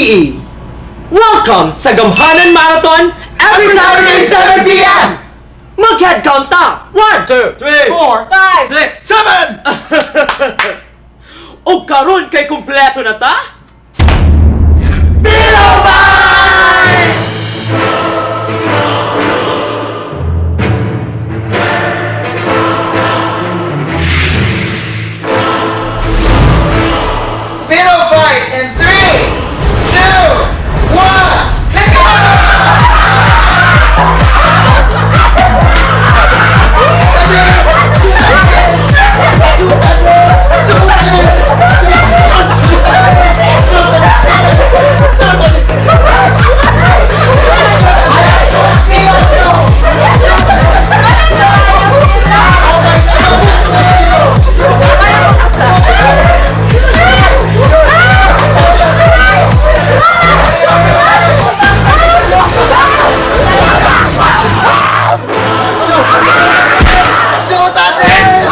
PE. Welcome sa Gamhanan Marathon every Saturday 7 p.m. Mag-head count ta! 1, 2, 3, 4, 5, 6, 7! O karon kay kumpleto na ta? Pillow fight! Pillow fight in 3, 2, 1, let's go! Shootanes!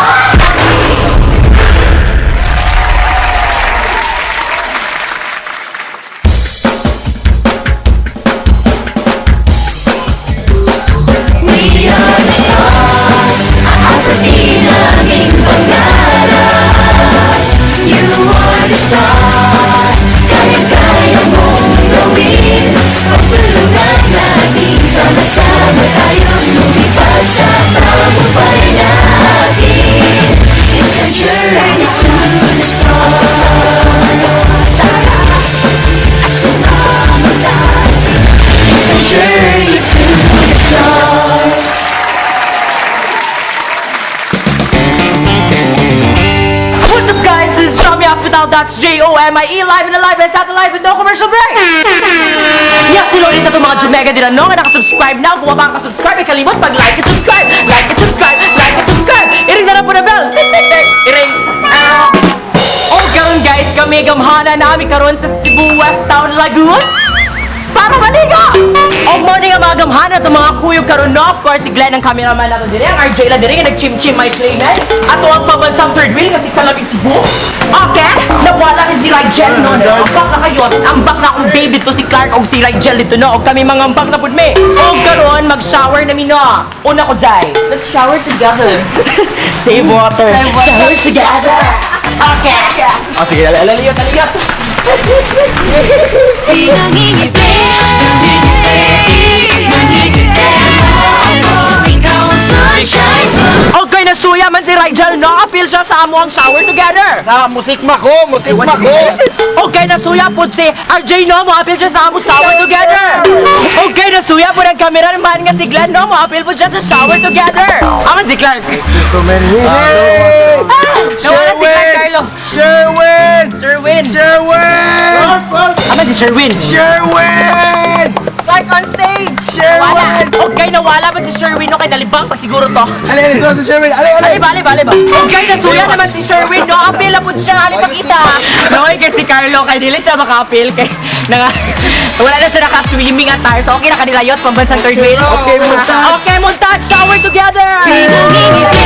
We are the stars, aabutin aming pangarap. You are the star, kaya-kaya mong gawin. Pagtulungan natin, sama-sama tayong lumipad sa tagumpay natin. It's a journey to the stars. Tara at sumama tayo. It's a journey to the stars. What's up, guys? This is Jomie Hospital. That's Jomie, live and alive and satellite with no commercial break! Yeah, si Lodi sa itong mga Jomega dira no nga nakasubscribe na. Kung wala ka subscribe ay kalimot pag like and subscribe. Like and subscribe. Like and subscribe. I-ring na lang po na bell. Ting, ting, ting. I-ring. Ah. Oh, karon guys, kami gamhana nami karon sa Cebu West Town Lagoon para maligo! Og mo ni nga mga gamhana itong mga kuyog karon no? Of course, si Glenn ang cameraman nato dire, ang RJ la dire nga nagchim-chim my playmate. Ato ang pambansang third wheel nga si Kalami Cebu. Okay, nawala ni si Rigel no. Ambak na kayo, ambak na akong baby to si Clark og si Rigel dito no. Og kami mga ambak na pud mi. Og karon mag-shower na mi no. Una ko jay. Let's shower together. Save water. Save water. Shower together. Okay. Oh, sige, dali, dali, dali, dali. Di nangingiti, nangingiti, nangingiti ako, ikaw ang sunshine, sunshine. Okay, nasuya man si Rigel no. Appeal siya sa amo ang shower together. Sa musik ma ko, musik ma ko. Okay, nasuya po si RJ no, mo appeal siya sa amo shower together. Okay, nasuya po ng cameraman nga si Glenn no, mo appeal po siya sa shower together. Aman si Clark. There's so many. Hey! Nawala si Clark Carlo. Sherwin! Sherwin. Sherwin! Aman si Sherwin. Sherwin! Clark on stage! Wala. Sherwin! Okay, nawala ba si Sherwin no? Kay nalibang pa siguro to. Ali, ali, ito Sherwin! Ali, ali! Ali ba, ali ba, ali ba? Okay, nasuya naman si Sherwin, no? Appeal na po siya, ali pakita. No, kay si Carlo, kay dili siya maka-appeal. Kay, nanga, wala na siya naka-swimming attire. So, okay na kanila yun, pambansang third wheel. Okay, montage. Okay, montage! Shower together! Di nangingiti,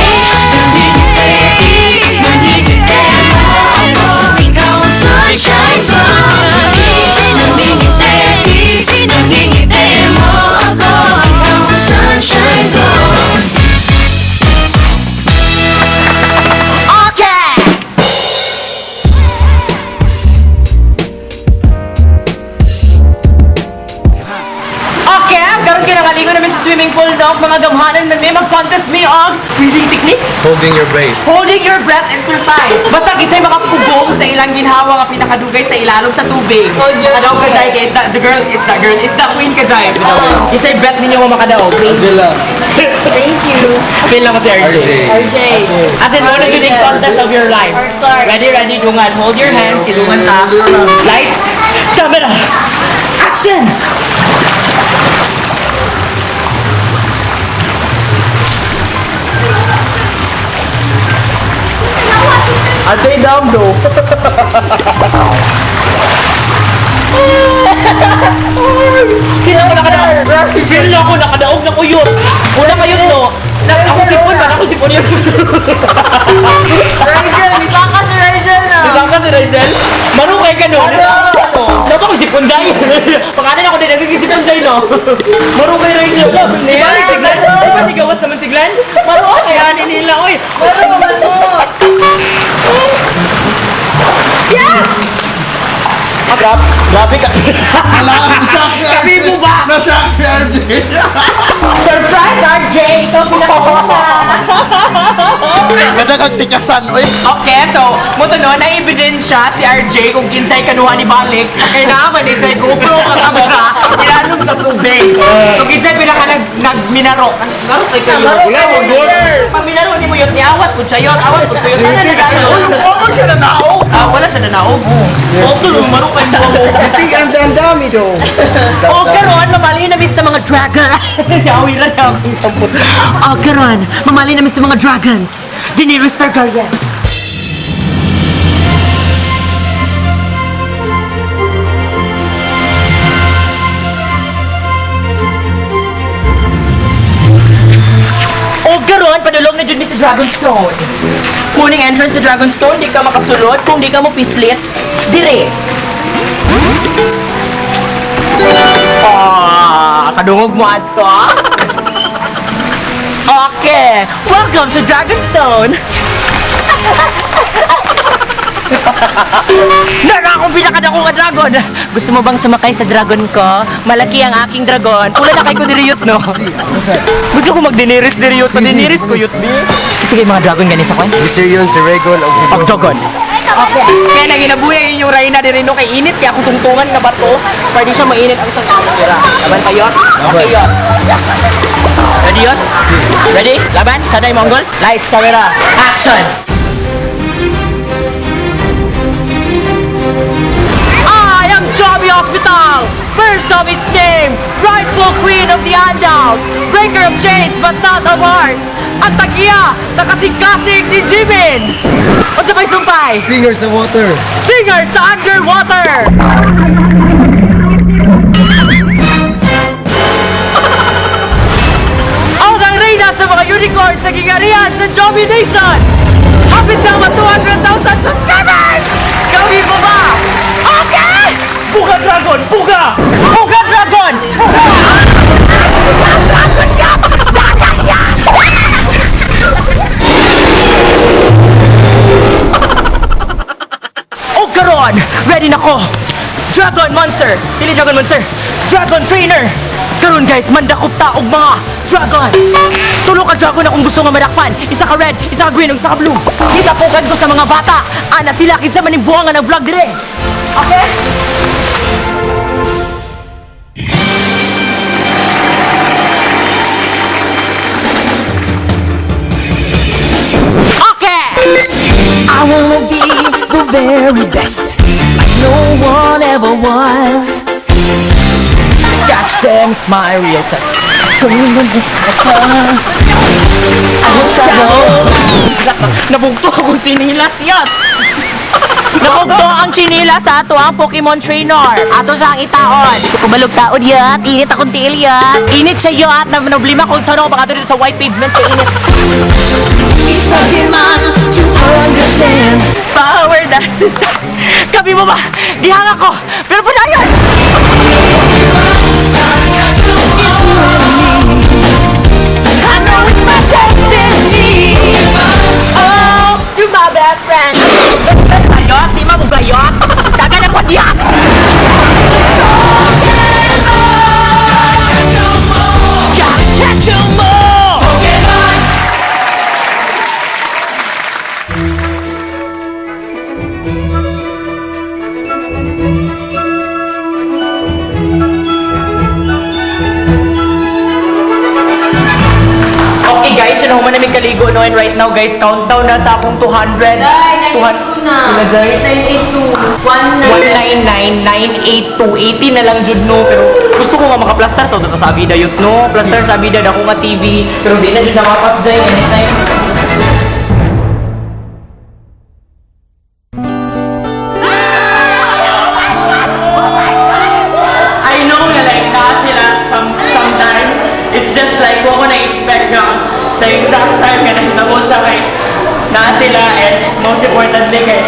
nangingiti, nangingiti ako, ikaw ang sunshine, sunshine. Nangingiti, nangingiti mo ako, ikaw ang sunshine ko. Okay! Okay, karon kay nangalingo namin sa swimming pool no, mga gamhanan na may mag-contest mi og breathing technique. Holding your breath. Holding your breath exercise. Basta kinsay makapugong sa ilang ginhawa nga pinakadugay sa ilalom sa tubig. Hold your Makadaog ka breath. jay kay is that the girl is that girl is that queen ka jay. Kinsay breath ninyo mo makadaog. Angela. Thank you. Feel lang mo si RJ. RJ. RJ. As in, mo na yun yung contest of your life. Or Clark. Ready, ready, dungan. Hold your hands, kidungan ta. Lights, camera, action! Are they dumb though? Sino ako nakadaog? Sino ako nakadaog na kuyot? Wala kayo no. Ako sipon man, ako sipon yun. Rigel, misaka si Rigel na. Isang ka si Rachel. Marukay ka no. Ano? Dapat ko sipon. Punday. Pangalan ako din, nagiging si Punday, no? Maro kay Ray niya. Di ba si Glenn? Di ba nigawas naman si Glenn? Maro kaya ni nila, oy. Maro, maro. Grab, grabe ka. Ala, na-shock si RJ. Kami mo ba? Na-shock si RJ. Surprise, RJ! Ikaw pinakauna! Ganda kang tikasan, oy. Okay, so, mo to no, na-ebidensya si RJ kung kinsay kanuha ni Balik. Kay naaman eh, siya GoPro ka kamera, ilanom sa tubig. So, kinsay pinaka nagminaro. Naro kay kayo. Wala, wag doon. Pag minaro ni mo yun, niawat po siya yun, awat po yun. Ano na Oo, siya na naog. Ah, wala siya nanaog. Okay, maro kayo mo. Think ang dami do. O karon, mamali na sa mga dragon. Yawi lang akong sampot. O karon, mamali na sa mga dragons. Daenerys Targaryen. O karon, padulong na jud mi sa Dragonstone. Kuning entrance sa Dragonstone, di ka makasulod kung di ka mo pislit. Dire. Ah, kadungog mo ato. Ah. Okay, welcome to Dragonstone. Nara akong pinakadako nga dragon. Gusto mo bang sumakay sa dragon ko? Malaki ang aking dragon. Pula na kay ko diriyot, no? Gusto ko magdiniris diriyot. Padiniris ko yut, bi. Sige, mga dragon gani sa kwan. Viserion, si Rhaegal, o si Pagdogon. Okay. Kaya nang ginabuya inyong Reyna diri no kay init kay akong tungtungan nga bato. Para di siya mainit ang isang kamera. Laban pa yot. Okay yot. Ready yot? Ready? Laban? Sanay Mongol? Lights, camera, action! I am Joby Hospital! First of his name, rightful queen of the Andals, breaker of chains but not of hearts, ang tagiya sa kasing-kasing ni Jimin! Unsa pa'y sumpay? Singer sa water. Singer sa underwater! Ang ang reyna sa mga unicorns sa gigarian sa Joby Nation! Hapit na ma 200,000 subscribers! Gawin mo ba? Okay! Buga Dragon! Buga! Buga Dragon! Buga! Dragon ya! Dragon ya! O karon, ready na ko. Dragon Monster, dili Dragon Monster, Dragon Trainer. Karon guys, mandakop ta og mga dragon. Tulo ka dragon akong gusto nga madakpan. Isa ka red, isa ka green, ug isa ka blue. Gitapukan ko sa mga bata. Ana sila kinsa man ning buwang nga nag-vlog dire. Okay? Okay! I wanna be the very best, like no one ever was. Catch them's my real test. So I will travel. Nabugto akong chinilas yat. Nabugto ang chinilas sa ato ang Pokemon Trainer. Ato sa ang itaon. Kumalog taon yat. Init akong tiil yat. Init siya yat. Nablima ko sa baka dito sa white pavement sa init. Pokemon to understand. Power that's inside. Kami mo ba? Gihanga ko. Pero padayon! It's you and me. I know it's my destiny. Oh, you're my best friend. Gayot, di ma mo gayot. Dagan ako diyan. Gotta catch 'em all. Okay guys, sinuhuman namin kaligo no and right now guys, countdown na sa akong 200. Ay, 200 982 na. Pila, Day? 982. 19. 199,982. 80 na lang jud no pero gusto ko nga makaplastar sa sa vida yut no plastar sa vida dako nga TV pero di na jud na mapas day anytime. I know na like na sila sometime. It's just like wa ko na expect nga sa exact time nga nahitabo siya kay naa sila and most importantly kay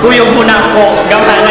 kuyog mo na ako gamay.